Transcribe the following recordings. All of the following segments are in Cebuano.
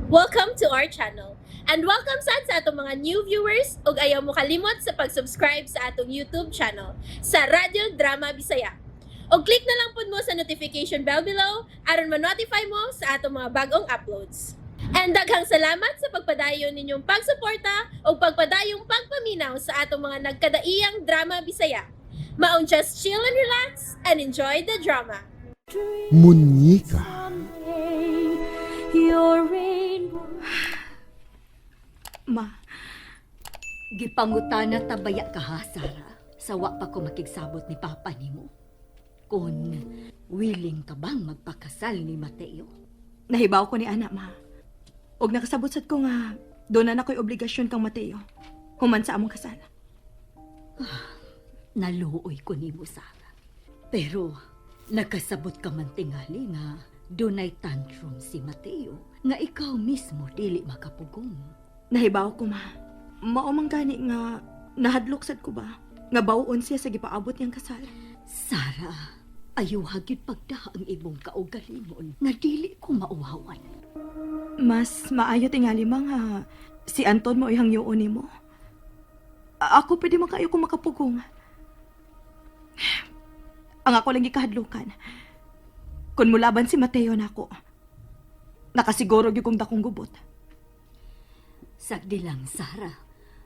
Welcome to our channel. And welcome sad sa atong mga new viewers ug ayaw mo kalimot sa pag-subscribe sa atong YouTube channel sa Radyo Drama Bisaya. Og click na lang pud mo sa notification bell below aron ma-notify mo sa atong mga bagong uploads. And daghang salamat sa pagpadayon ninyong pagsuporta ug pagpadayong pagpaminaw sa atong mga nagkadaiyang drama Bisaya. Maong just chill and relax and enjoy the drama. Munyeka. Your rainbow. Ma, Gipangutana tabaya ka ha, Sara. Sawa pa ko makigsabot ni Papa nimo. Kung willing ka bang magpakasal ni Mateo? Nahibaw ko ni ana, ma. Og nakasabot sad ko nga doon na nako'y obligasyon kang Mateo. Human sa among kasal. Naluoy ko nimo, Sara. Pero nakasabot ka man tingali nga dunay tantrum si Mateo nga ikaw mismo dili makapugong. Nahibaw ko, ma. Mao man gani nga nahadlok sad ko ba nga bawon siya sa gipaabot niyang kasal. Sara, ayuha gyud pagdaha ang imong kaugalingon nga dili ko mauhawan. Mas maayo tingali ma nga si Anton mo ihang yuon nimo. Ako pwede man kayo kung makapugong. Ang ako lang gikahadlukan. Kung mulaban si Mateo nako, nakasiguro gyud kong dakong gubot. Sagdi lang, Sara.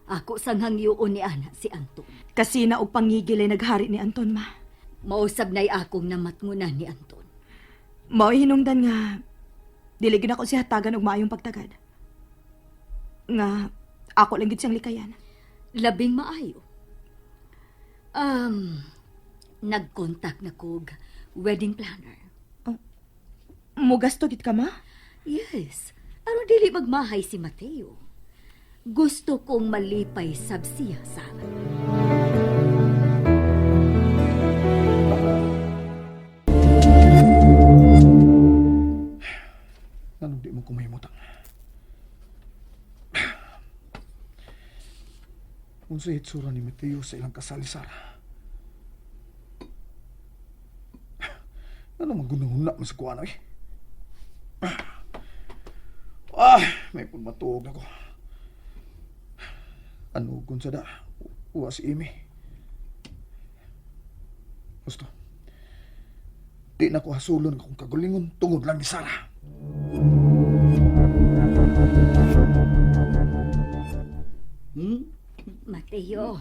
Ako sang hangyoon ni ana si Anton. Kasi na og pangigil ay naghari ni Anton, ma. Mausab na'y akong namatngunan ni Anton. Mao'y hinungdan nga dili gyud ako siya hatagan og maayong pagtagad. Nga ako lang gid siyang likayan. Labing maayo. Um, nagkontak na kog wedding planner. Mugasto gid ka, ma? Yes, aron dili magmahay si Mateo. Gusto kong malipay sab siya, Sara. Nganong di mo kumahimutang? Unsa hitsura ni Mateo sa ilang kasal ni Sara? Ano magunahuna man sa kuwan eh? Ah, may pagmatuog ako. Ano kung sa da? Uwa si Amy. Gusto. Di na ko hasulon akong kagulingon tungod lang ni Sara. Mateo,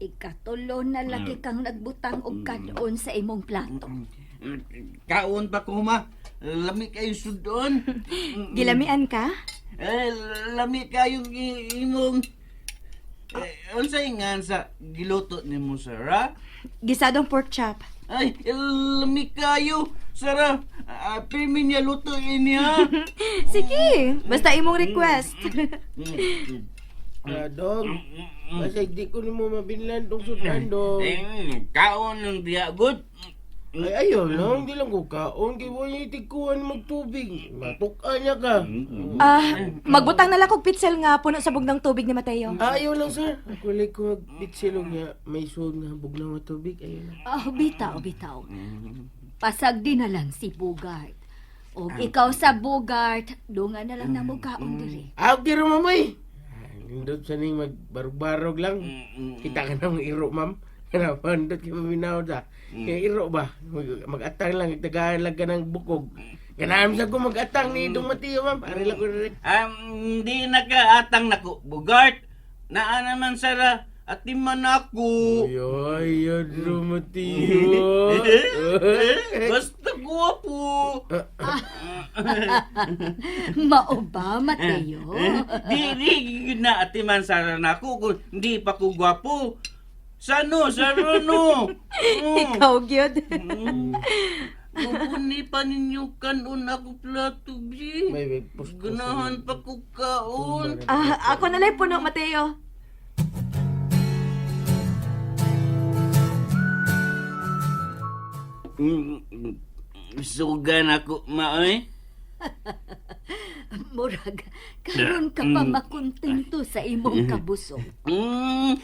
ikatulo na lagi kang nagbutang og kanon sa imong plato. Kaon pa ko ma. Lami kayo sudon. Gilamian ka? Eh, lami kayong imong eh, unsay nga sa giluto nimo, Sarah? Gisadong pork chop. Ay, lami kayo, Sarah. Ah, pirmi niya luto ini ha. Sige, basta imong request. Ah, dong. Kasi di ko nimo mabinlan tong sudan, dong. Eh, kaon ng diya good. Ay, ayaw lang. Di lang ko kaon. Kay wala yung tikuan magtubig. Matukan niya ka. Ah, magbutang na lang kog pitzel nga puno sa bugdang tubig ni Mateo. Ah, ayaw lang, sir. Ako lang ko magpitsilog nga. May suod nga bugnaw nga tubig. Ayaw lang. Oh, bitaw, bitaw. Pasagdi na lang si Bogart. Og ikaw sa Bogart, dunga na lang na mo kaon diri. Ah, okay ra, ma'am, ay. Ah, Nindot sa ning magbarog-barog lang. Kita ka ng iro, ma'am. Kana pandot kay paminaw ta. Kaya iro ba? Mag-atang lang, tagahan lang ka ng bukog. Ganahan sa ko mag-atang ni Dong Mateo, ma'am. Ari lang ko rin. Di nakaatang nako, Bugart. Naa naman, Sarah. At di man ako. Ay, ay, ay, Dong Mateo. Basta guwapo. Mao ba, Mateo? Di, di, yun na ati man Sarah na ako kung di pa ko gwapo. Sano, Sarah no. Oh. Ikaw gyud. Pupuni pa ninyo kanon ako plato, bi. May may pus-pus. Ganahan pa ko kaon. Ah, ako na lang puno, Mateo. Sugan ako, maoy. Murag, karon ka pa makontento sa imong kabusog.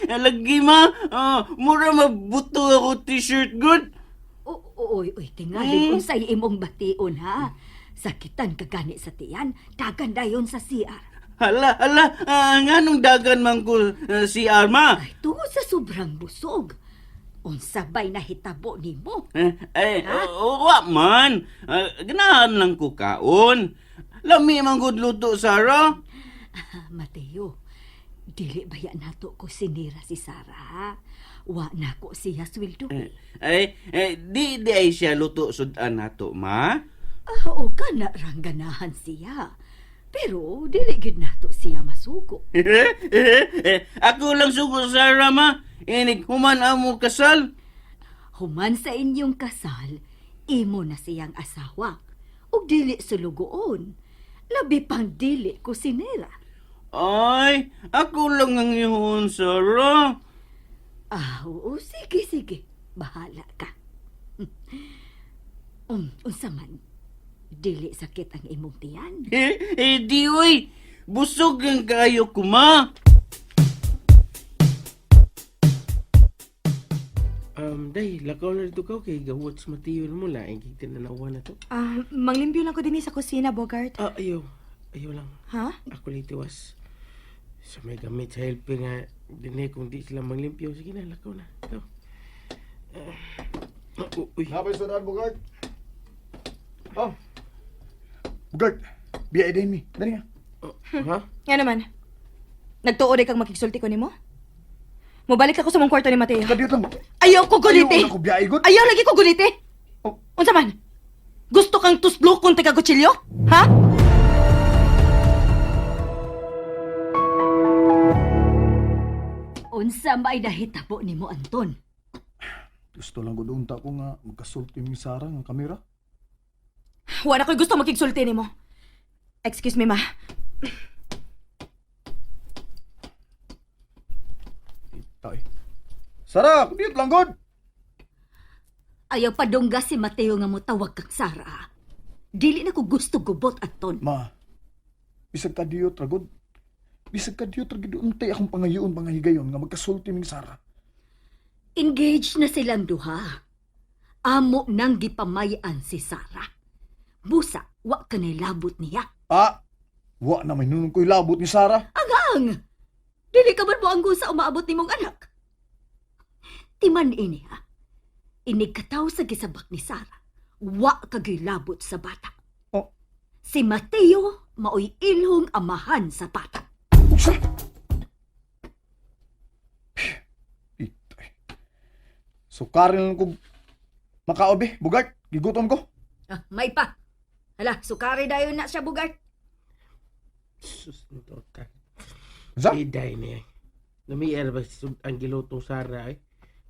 Lagi ma. Ah, mura mabuto ako t-shirt good. Oy, oy, tingali unsay imong bation ha. Sakitan ka gani sa tiyan, dagan dayon sa CR. Hala, hala, nganong dagan man ko si Arma? Ay, tungod sa sobrang busog. Unsa bay nahitabo nimo? Eh, wa man. Ganahan lang ko kaon. Lami man gud luto, Sarah. Ah, Mateo, dili baya nato ko sinira si Sarah. Ha? Wa nako siya sweldo. Eh, di ay siya luto sudan nato, ma. Ah, o ka na rangganahan siya. Pero dili gid nato siya masugo. Ako lang sugo, Sarah, ma. Inig human amo kasal. Human sa inyong kasal, imo na siyang asawa. Ug dili sulugoon. Labi pang dili ko sinira. Ay, ako lang ang yun, Sarah. Ah, oo, sige, sige. Bahala ka. Unsa man, dili sakit ang imong tiyan. Di, uy. Busog ang kayo kuma. Day, lakaw na dito ka kay gawat sa Mateo mo laing kay tinanawa na to. Ah, manglimpyo lang ko dinhi sa kusina, Bogart. Ah, ayaw. Ayaw lang. Ha? Ako lang tiwas. Sa may gamit sa helping nga, dinhi kung di sila manglimpyo. Sige na, lakaw na. Ikaw. Uy. Napay sudan, Bugart. Oh. Bugart, biya din mi. Dali nga. Oh, ha? Nga naman. Nagtuo kang makigsulti ko nimo? Mobalik ako sa mong kwarto ni Mateo. Kadiyot lang. Ayaw ko guliti. Ayaw na ko biya igod. Ayaw lagi ko guliti. Oh. Unsa man? Gusto kang tuslokon taga kutsilyo? Ha? Unsa may nahitabo nimo Anton? Gusto lang gud unta ko nga magkasulti mi Sarah nga kamera. Wala ko'y gusto makigsulti nimo. Excuse me, ma. Tay. Sarah, kadiyot lang gud. Ayaw padungga si Mateo nga motawag kang Sara. Dili na ko gusto gubot Anton. Ma, bisag kadiyot ra gud. Bisag kadiyot ra gud untay akong pangayoon pangahigayon nga magkasulti mi Sarah. Engaged na silang duha. Amo nang gipamayan si Sara. Busa, wa ka labot niya. Ah, wa na may nunong ko'y labot ni Sarah. Agang! Dili ka man moanggo sa umaabot nimong anak. Timan ini ha. Inig kataw sa gisabak ni Sara. Wa ka gilabot sa bata. Oh. Si Mateo maoy ilhong amahan sa bata. Usa! Itay. Sukarin lang kong makaobi, Bugart. Gigutom ko. Ah, may pa. Hala, sukari dayon na siya, Bugart. Sus, total. Unsa? Iday niya. Namiya ba ang gilutong Sara eh.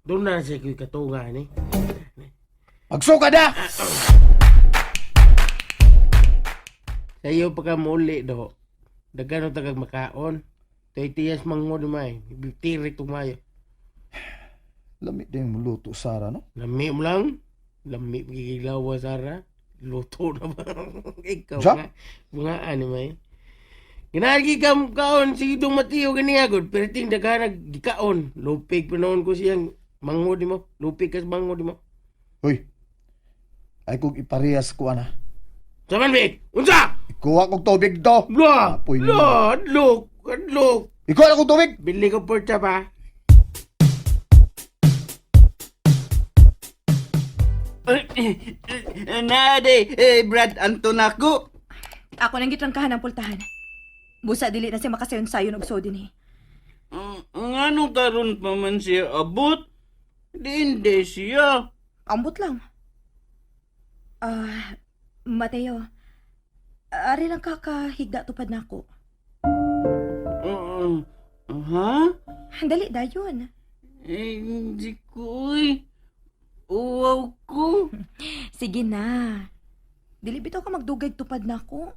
Doon na siya ko'y katungan eh. Magsuka na! Sa iyo pa ka muli do. Dagano tagag makaon. Tay tiyas mangod may. Tirik tumayo. Lami din mo luto, Sarah, no? Lami mo lang. Lami gigilawa Sara. Luto na ba? Ikaw Sa? nga. Mga ano may. Ginagi ka kaon si Dong Mateo ganiya gud pero ting daghan gikaon. Lupig pa noon ko siyang mangod mo. Lupig kas mangod mo. Hoy. Ay kong iparehas ko, ana. Saman be. Unsa? Ikuha kong tubig to. Lo! Apoy Lo! Adlok! Adlok! Ikuha na kong tubig! Bili ko porta pa. Nade, Brad Anton ako. Ako nang gitrangkahan ang pultahan. Busa dili na siya makasayon-sayon og so dinhi. Ngano karon pa man siya abot? Di hindi siya. Ambot lang. Ah, Mateo. Ari lang ka kahigda tupad nako. Ha? Dali dayon. Eh, hindi ko eh. Uwaw ko. Sige na. Dili bitaw ka magdugay tupad nako.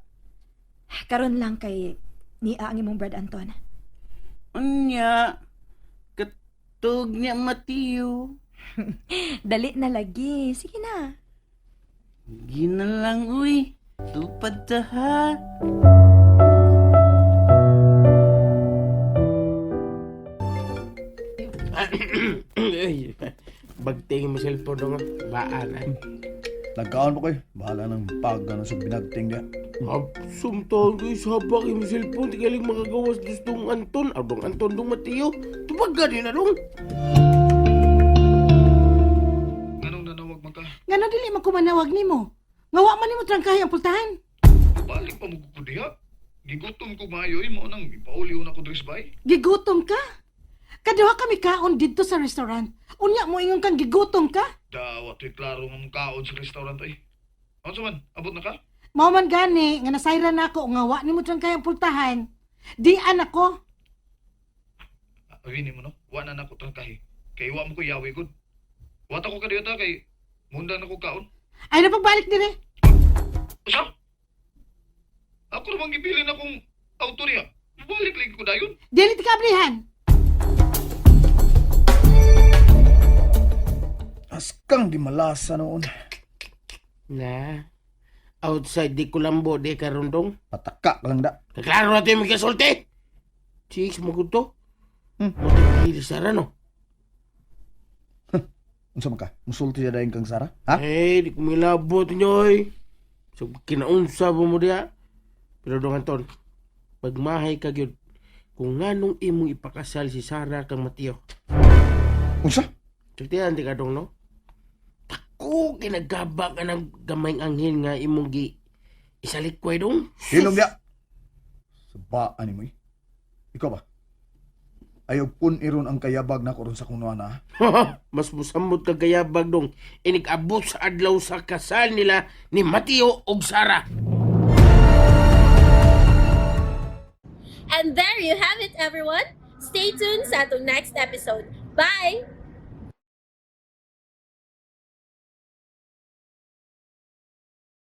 Karon lang kay niya ang imong Brad Anton. Unya, katug niya Mateo. Dali na lagi. Sige na. Gina lang, uy. Tupad ta ha. Ay, bagting mo cellphone nga. Baan ay. Nagkaon pa koy. Bahala ng pag ano sa binagting diya. Absum taon ko sabak yung cellphone. Tigaling makagawas dong Anton. Ah, dong Anton, dong Mateo. Tupag ka din na dong. Anong nanawag man ka? Ngano dili man ko manawag nimo? Nga wa man nimo trangkahi ang pultahan. Balik pa mo ko diha. Gigutom ko maayo mo nang ipauli na ko dres bay. Gigutom ka? Kaduha kami kaon didto sa restaurant. Unya mo ingon kang gigutom ka? Dawa to'y klaro nga mong kaon sa restaurant ay. Unsa man, abot na ka? Mao man gani nga nasayra na ako nga wa nimo trangkahi ang pultahan. Di an ako. Awinin mo no, wa na nako trangkahi. Kay wa mo ko yawi gud. Wa ta ko kadiyota kay munda na ko kaon. Ay na pagbalik dire. Usa? Ako namang gibilin akong auto niya. Balik lagi ko dayon. Dili ti kablihan. Askang gimalasa noon. Na. Outside di Colombo, di karon dong. Pataka ka lang da. Kaklaro natin may kasulti. Chicks, mo to. Mo Sara no. Unsa man ka? Musulti siya dayon kang Sara? Ha? Eh, di ko milabot niyo oy. So, kinaunsa ba mo diya? Pero dong Anton, pagmahay ka gyud, kung nganong imong ipakasal si Sara kang Mateo. Unsa? Sultihan di ka dong, no? Tako, kinagaba ka ng gamayng anghel nga imong gi isalikway dong. Hinom niya. Sabaan ni mo eh. Ikaw ba? Ayaw pun iron ang kayabag na ko ron sa kunuan ha. Mas musamot ka gayabag dong. Inigabot sa adlaw sa kasal nila ni Mateo ug Sara. And there you have it, everyone. Stay tuned sa atong next episode. Bye!